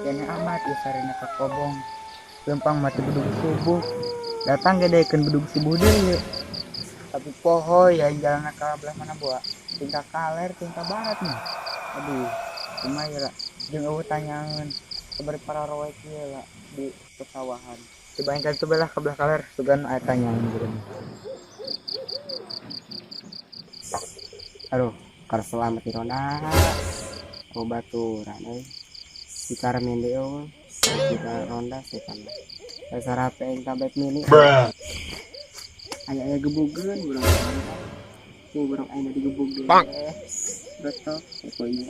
Kene amat ya sarena ka kobong. Lempang mati bedug subuh. Datang gedekeun bedug subuh deui. Tapi poho ya jalan ka belah mana boa. Tingkah kaler, tingkah barat mah. Aduh, kumaha ya lah. Jeung eueuh tanyangeun sabari para roe kieu lah di pesawahan. Coba yang kali belah ke belah kaler, sugan aya tanyangeun gitu. Aduh, kar selamat di ronda. Baturan euy. Si Carmen deui euy. Kita ronda setan. Dasar HP yang tablet mini. Aya aya gebugeun urang. Tuh urang aya digebugeun. Betul, pokoknya.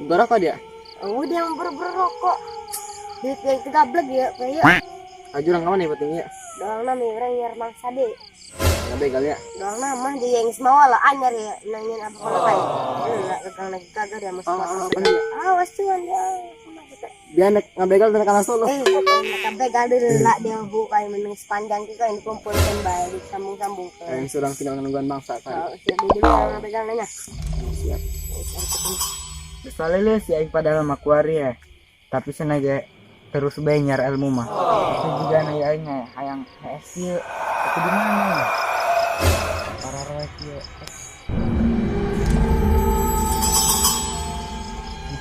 Berapa dia? Oh, dia yang berrokok. Duit yang kegablek ya, kayak. Aju orang kawan ya pentingnya. Doang nama orang nyar mangsa deh. Ngabe kali ya. Doang nama dia yang semua lah anyar ya, nanyain apa kalau kayak. Enggak gagal lagi kagak dia masuk. Awas cuman ya. Dia nek ngabegal dari kanan solo. Ngabegal dulu lah dia buka yang menang sepanjang kita ini kumpulkan baik sambung-sambung ke. Yang sedang tinggal nungguan bangsa tadi. Siap dulu ngabegal nanya. Siap. Soalnya si aing padahal mah kuari ya. Tapi senaja terus bae nyar ilmu mah. Terus juga na aing hayang HS ieu. Tapi di mana ya? Para roe ieu.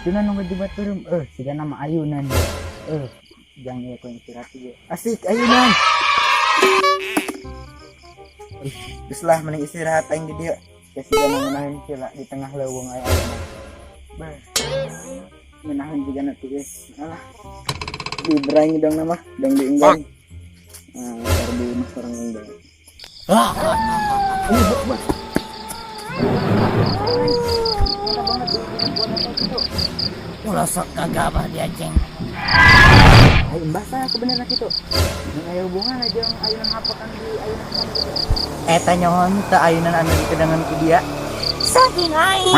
Itu na nu ngejebat beureum. Siga nama ayunan. Jangan ieu ku istirahat ieu. Asik ayunan. Geus lah mending istirahat aing di dieu. Ya siga ngeunaheun kieu di tengah leuweung aya ayunan. Bah. Ngeunaheun juga na tuh guys. Alah. Diberang dong nama, dong dienggang. Nah, taruh di mas orang enggang. Ah. Ini bos. Ulah sok kagabah dia ceng. Ayo mbah saya kebenaran gitu. Yang aya hubungan aja yang ayunan apa kan di ayunan sama gitu. Eta nyohon teu ayunan anu dikedangan ku dia. Saking aing.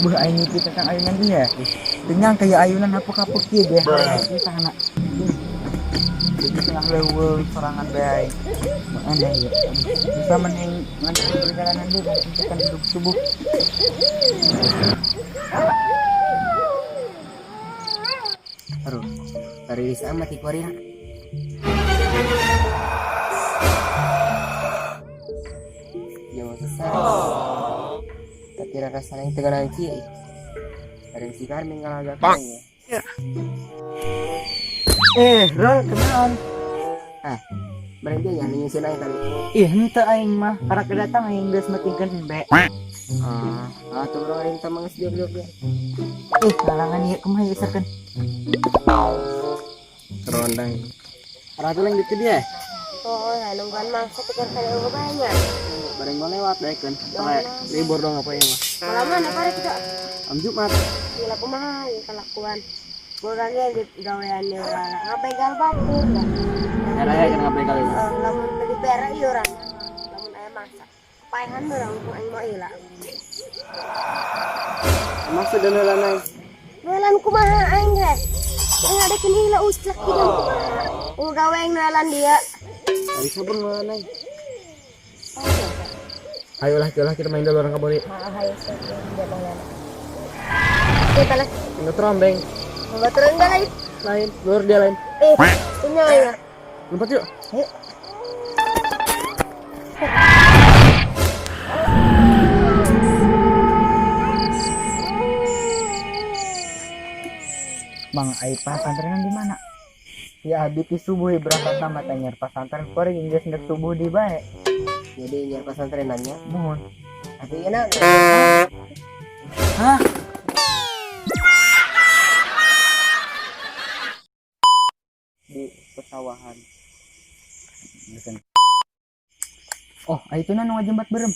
Beuh aing ngiti tentang ayunan dia. Tenyang kayak ayunan hapuk-hapuk kieu deh. Sana. Di tengah leuweung sorangan bae. Mana ya? Bisa mending ngantuk perjalanan dulu kan duduk subuh. Aduh, tariris amat di kuarina. Jauh sesat. Tapi rasanya yang teganan kieu. Dari si Carmen ngalagak ya. Rol kenaon? Ah, berhenti ya nyusun aing tadi. Ih, henteu aing mah karek datang aing geus metingkeun embe. Ah, tuh bro aing teh geus diog-diog. Halangan ieu kumaha ieu sakeun? Rondang. Ratu lain gitu dia. Oh, nungguan mangsa tegar kada banyak. Bareng mau lewat deh kan. Sampai libur dong apa ya mah. Malam mana pare kita? Am Jumat. Gila kumaha ieu kelakuan. Orangnya di gaweannya orang ngabegal batur lah. Era kan ngabegal itu. Lamun beli perak ieu orang. Lamun aya mangsa. Paehan urang ku aing mah ieu lah. Maksud dan heula naik. Nuelan kumaha aing ge? Yang ada kini lah uslek gitu kumaha. Oh gawe aing nuelan dia. Ari sabar nuelan aing. Ayolah, ayolah kita main dulu orang kabori. Heeh, ayo dia main. Kita lah. Ini terombeng. Baturan enggak lain? Lain, luar dia lain. Ini ya. Lompat yuk. Ayo. Bang, ai pasantrenan di mana? Ya abdi ti subuh berangkat sama tanyar pasantren kuari geus ndek subuh di bae. Jadi nyar pasantrenannya. Mohon. Tapi enak. Hah? Di pesawahan. Oh, itu nu ngajembat berem.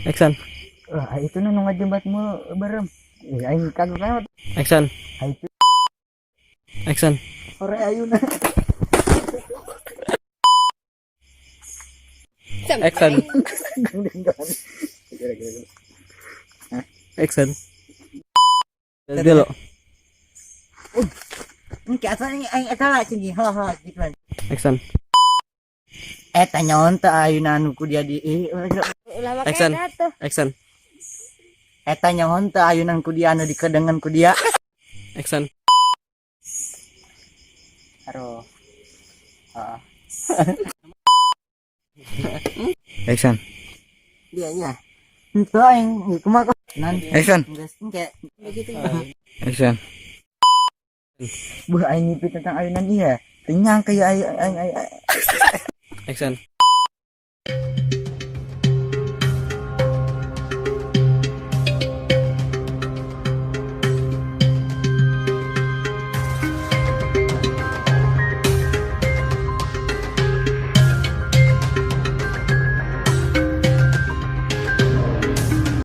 Action. Itu nu ngajembat mulu berem. Aing kagok lewat. Action. Itu. Action. Sore ayuna. Action. Action. Dulu. Ini asa ini aing eta lah cing ha ha gitu kan. Action. Eta nyaon teh ayunan ku dia di Ulah make Action. eta tuh. Action. Eta nyaho teu ayunan ku dia anu dikedengan ku dia. Action. Aduh. Heeh. Action. Dia nya. Henteu aing kumaha nan. Action. Geus engke. Begitu. Action. Buh, aing ngimpi tentang ayunan, iya. Teu nyangka ya aing aing aing. Action.